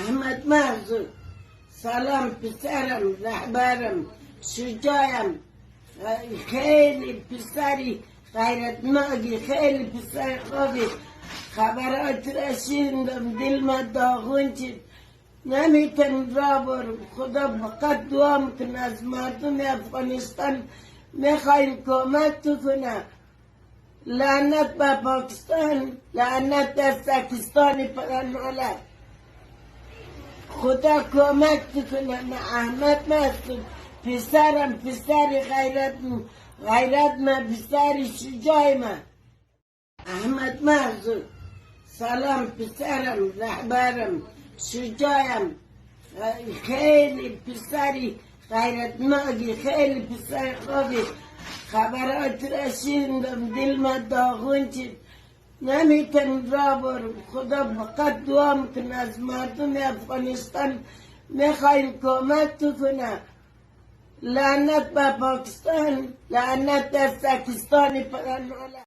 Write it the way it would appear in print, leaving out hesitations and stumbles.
احمد محسود، سلام پسرم، رهبرم، شجاعم، خیلی پسری غیرتمندی، خیلی پسر خوبی. خبرات را شنیدم دل ما داغون شد، نمیتونم راه برم. خدا فقط دعا میکنه از مردم افغانستان میخوایم کمک کنه. لعنت به پاکستان، لعنت در پاکستان پرناله. خدا کمک کنه. من احمد مسعود پسرم، پسر غیرت غیرت من، پسر شجاع من. احمد مسعود، سلام پسرم، رهبرم، شجاعم، خیلی پسری غیرتمندی، خیلی پسر خوبی. خبرات را شنیدم دل ما داغون شد، نمیتونم راه برم. خدا فقط دعا میکنه از مردم افغانستان میخوایم کمک کنه. لعنت به پاکستان، لعنت در پاکستان پرناله.